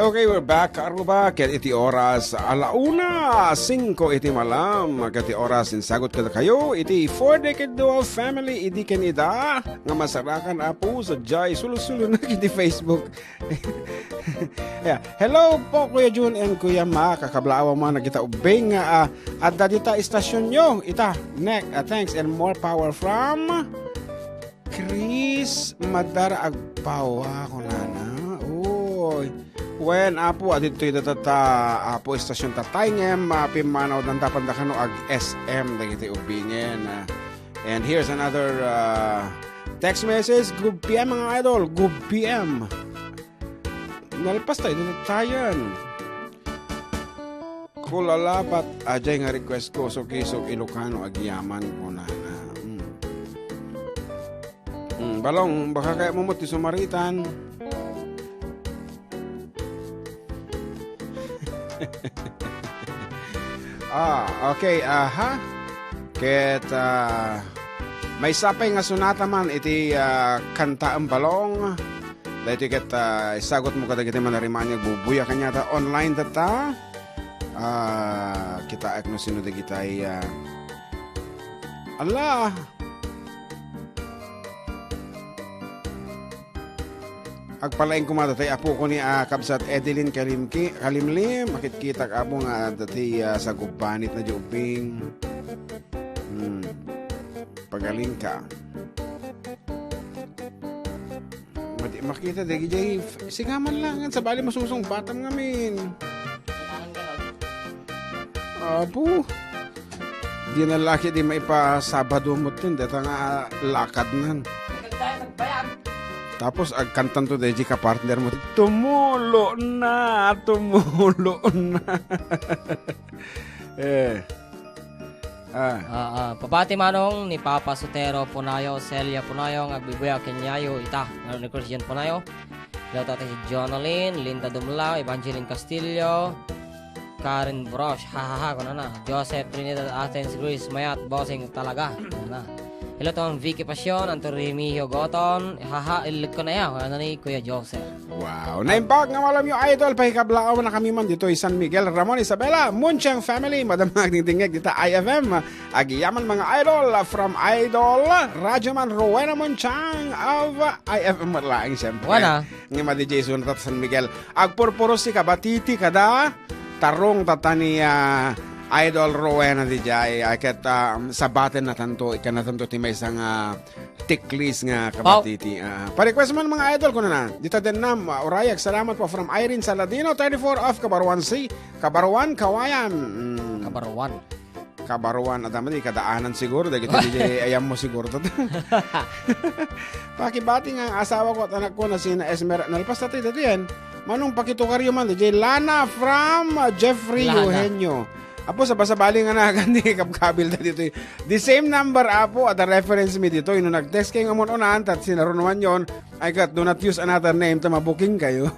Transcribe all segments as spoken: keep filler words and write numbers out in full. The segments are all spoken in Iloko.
Okay, we're back, Aruba. Ket iti oras, ala una, singko iti malam. Ket iti oras, insagot kadakayo iti Four Decade Duo Family, idi ken ida, nga masarakan, Apo, sadiay, sulo-sulo na iti Facebook. Yeah. Hello po, Kuya Jun and Kuya Ma. Kakablaaw man, nagita ubing nga, ah, adda dita istasyonyo. Ita, nek, ah, thanks and more power from Chris Madar Agpawa, kunana. Uy. Wen, Apo, aditoy data ta, Apo, istasyon ta tayo ngem, ah, pimmanaw danta panda kano ag S M dagiti ubingen. Ah, and here's another, ah, text message. Good P M, mga idol. Good P M. Nalpas tayo, dito tayan. Kulalabat, ajay nga request ko, so kisog Ilocano, agyaman ko na na. Mm. Mm, Balong, baka kaya mo mo ti sumaritan. Ah, okay, aha. Ket, ah, may sapay nga sunata man iti, ah, kantaem, Balong. Daytoy ket, ah, isagot mo kadagiti manariman nga agbubuya kaniata online data. Ah, kitaek no sino dagitay, ah, ala. Agpalaing koma datay apo ko ni, ah, kabsat Edeline Kalimki-, Kalimlim. Makitkitak apo nga datay, ah, sa gubbanit na di ubing. Hmm. Pagaling ka. Madi-, makita, dagijay, sigaman lang, sabali mo sungsung batam ngamin. Apo. Di na laki di maipasabado mo tin, deta nga lakad nan. Tapos agkantan to, dagijay ka partner mo, "Tumulo na, tumulo na." Eh. Ah. Ah, ah, pabati manong ni Papa Sotero Punayo, Celia Punayo, nga agbibuya ken yayo ita, nga ni Christian Punayo. Hello, Tatay Jonalyn, Linda Dumlao, Evangeline Castillo, Karen Brosh, ha, ha, ha, kunana. Joseph Trinidad, Athens, Greece, mayat, bossing talaga. Kunana. Hello, Tom Vicky Passion, Anto Remigio Goton, ha, ha, illik ko na ya, kunana ni Kuya Joseph. Wow. Naimbag nga malamyo, idol. Pakikablaaw na kami man ditoy San Miguel, Ramon, Isabela, Munchang family, madam nga agdingdingeg dita I F M. Agiyaman, mga idol, from idol, Radyoman Rowena Munchang of I F M laeng, siyempre. Wala. Nga madi Jason tat San Miguel. Agpurpuros ti kabatiti kada tarong tata ni, ah, Idol Rowena di jay. Ay, ket, ah, sabaten natanto, ikan natanto ti maysa nga tiklis nga Pau. Kabatiti. Ah, pa-request man, mga idol, kuno na. Dita den nam, ah, Orayag, salamat po from Irene Saladino, thirty-four of Kabaruan C. Kabaruan, Kawayan. Mm. Kabaruan. Kabaruan, adama di kadaanan siguro, dagiti di ayam mo siguro to. Pakibati nga ang asawa ko at anak ko na sina Esmer, nalpas na tayo dito yan. Manong pakitukaryo man, di Lana from, uh, Jeffrey Lana. Eugenio. Apo, sabasabali nga nagan di kabkabil ta dito. The same number, apo, at the reference mi dito. Ino nag-text kayo nga mo unahan, tat sinarunuan yon. I got, do not use another name, ta mabuking kayo.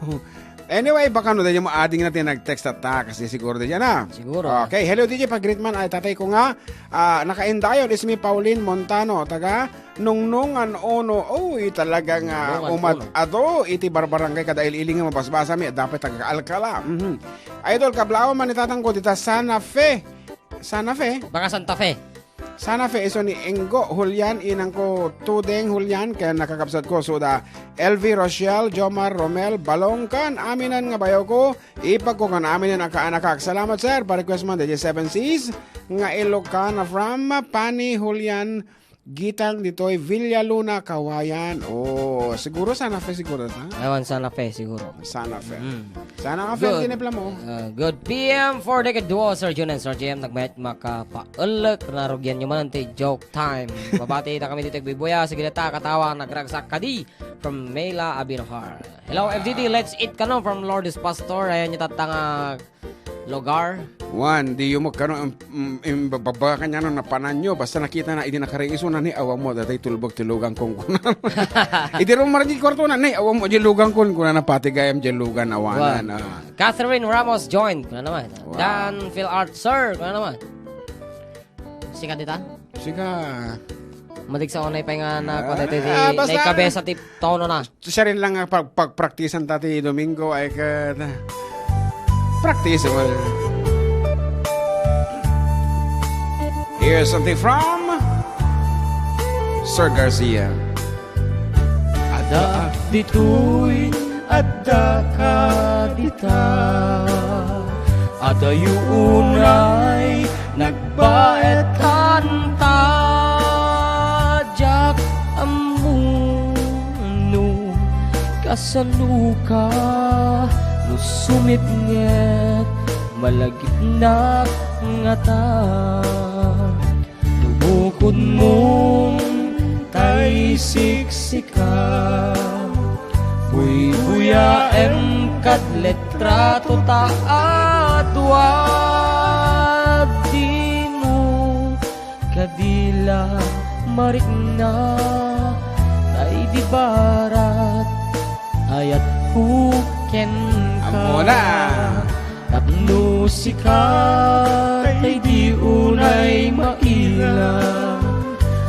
Anyway, baka no, dahil mo adding natin nag-text at ta, kasi siguro dahil na. Siguro. Okay, hello, D J, pag-greet man, ay tatay ko nga, ah, nakaindayon, is mi Pauline Montano, taga Nungnungan, Ono. Uy, talaga nga Nungnungan, umad Ono. Ado, iti barbarangay kada il-ili nga mabasbasa mi, dapat taga Alcala. Mhm. Idol, kablaaw man itatang ko, dita Santa Fe. Santa Fe? Baka Santa Fe. Santa Fe, iso ni Ingo Julian, inang ko Tudeng Julian, ken nakakabsat ko, suda L V Rochelle, Jomar Romel, Balong, kan aminan nga bayaw ko, ipag ko kan aminan a kaanakak. Salamat, sir. Pa-request man, dayjay Seven Seas, nga Ilocana from Pani Julian, Gitang ditoy Villaluna, Kawayan. Oh, siguro Santa Fe siguro ta. Ewan, Santa Fe siguro. Santa Fe. Mm. Sana ka, Fel, Good. Kinepla mo. Uh, good P M for the Duo, Sir Jun and Sir J M. Nagmayat makapaelek, narugyan nyo man ti joke time. Babati ta kami dito, Bibuya. Sige na ta, katawa, nagragsak kadi from Mela Abinohar. Hello, F D D, let's eat kano from Lourdes Pastor. Ayan yung tatanga lugar. Juan, di yung magkano, im, im, bababa ka niya, no, napanan nyo. Basta nakita na, hindi nakariiso na ni awa mo, datay tulbog ti lugang kong kunan. Hindi rin marang di kwarto na, ni awa mo, di lugang kun, kunan na pati gayam, di lugan, awanan. Juan. Ah. Catherine Ramos joined. Kuna naman. Wow. Dan Phil Art, sir. Kuna naman. Sikat dita? Sikat. Matik sa unay pay nga na, ah, kuwan, iti, ah, basta naikabesa ti tono na. Siya rin lang nga pag-, pagpraktisan ta ti Domingo ay ket practice mo. Here's something from Sir Garcia. Adda ditoy, adda ka dita. Adayo unay nagbaetan ta. Diak ammo no kasano ka, no sumitnget, malagipnak ngata. No bukod mong tay siksika, buybuyaem kad litrato ta a dua. Dimo kadi la marikna, tay di barat ayatko kenka. Ammona. Tapno sika tay di unay maila.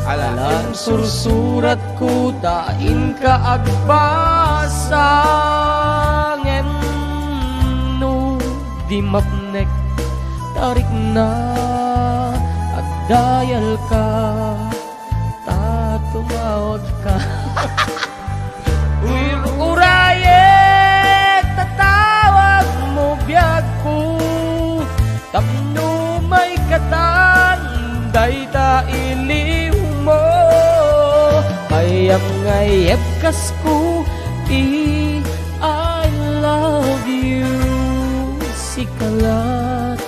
Ala. Ala, sursuratko ta inka agbasa. Ngem no di mapnek ta rikna, agdayalka ta tumawagka. Ur-urayek ta tawagmo biagko, tapno maikatan dayta iliwmo. Payam nga iebkasko ti I love you, sika lat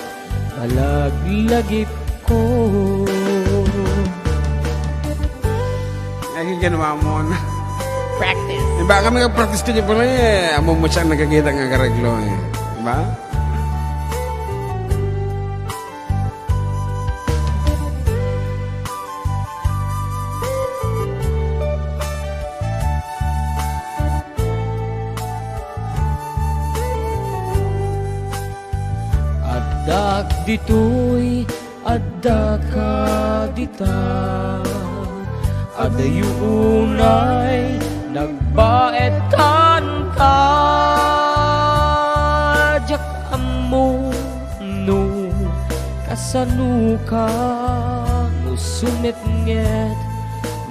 malaglagipko. Ay, ganun, mamon. Practice. Diba, kami nag-practice kanya pala eh. Amo mo siya nagkakita nga kareglo eh. Diba? Addak ditoy, adda ka dita. Adayo unay nagbaetan ka. Diak ammo no kasano ka, no sumetnget,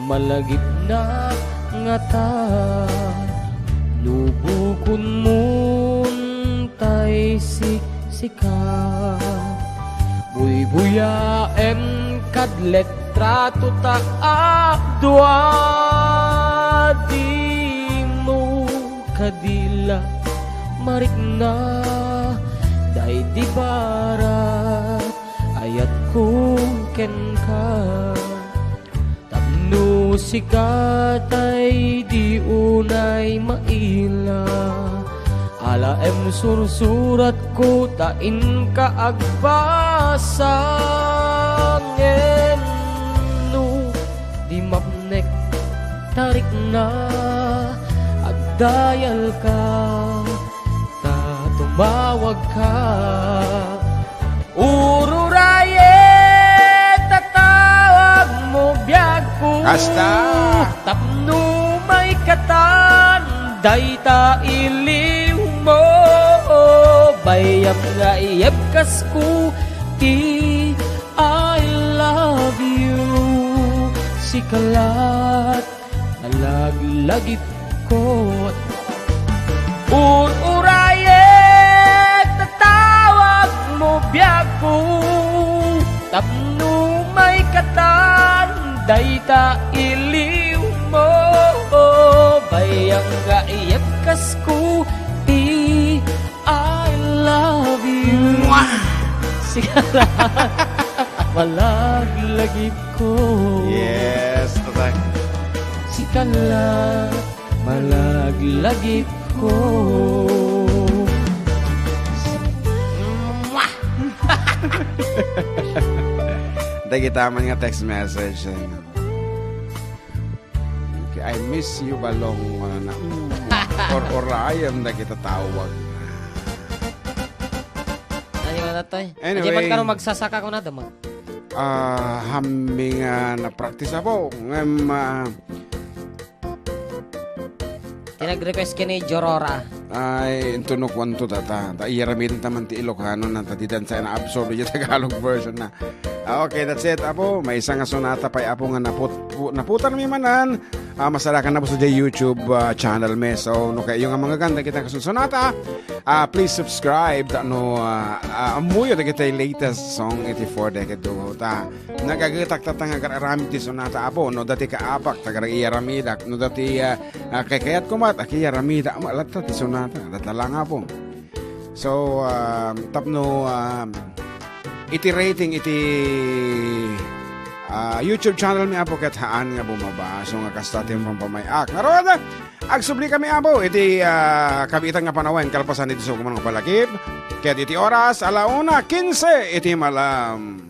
malagipnak ngata. No bukodmon tay siksika, buybuyaem kad litrato ta a dua. Dimo kadi la marikna, daydi barat ayatko kenka. Tapno sika tay di unay maila. Alaem sursuratko ta inka agbasa. Ngem no di mapnek ta rikna, agdayalka ta tumawagka. Ururayek ta tawagmo biagko. Kasta. Tapno maikatan dayta iliwmo. Bayam nga iebkasko ti I love you. Sika lat alaglagipko. Ur-urayek ta tawagmo biagko, tapno maikatan dayta iliwmo. Bayam nga iebkasko ti I love you. Mwah! Sika la malaglagipko. Yes, tatay. Sika la malaglagipko. Mwah! Dagita man nga text message, eh. Okay, I miss you, Balong, ano na. Ur-urayem dagita tawag. Ay, wala to eh. Anyway. Adi man kano magsasaka ko na, damag. ah, hamming, ah, na-practice, Apo. Ngem, ah, Ti nag-request ken ni Jorora. Ay, inton no kuanto data. Ta iyaramiden ta man ti Ilocano na, ta didan sa na-absorb iti Tagalog version na. Ah, okay, that's it, Apo. Maysa nga sonata pay, Apo, nga naput-, pu-, naputarmi manen. Ah, masarakan na po sa YouTube, ah, channel mi. So, no kayo nga mga ganda kita kasun sonata, ah, please subscribe. Ta no, ah, ah, ammoyo dagiti latest song iti four decade duo ta. Nagagetak ta nga agar-aramid ti sonata, Apo. No dati kaapak, tagar iyaramidak. No dati, ah, ah, kayat kumat, aki yaramidak. Malatta ti sonata. Datala nga, Apo. So, um, tapno, um, iti rating iti, ah, YouTube channel mi, Apo, ket haan nga bumaba. So, nga kasta ti pampamay-ak. Ngarud, agsubli kami, Apo, iti, ah, kabitan nga panawen, kalpasan iti suguman nga palakip. Ket iti oras, ala una quince iti malam.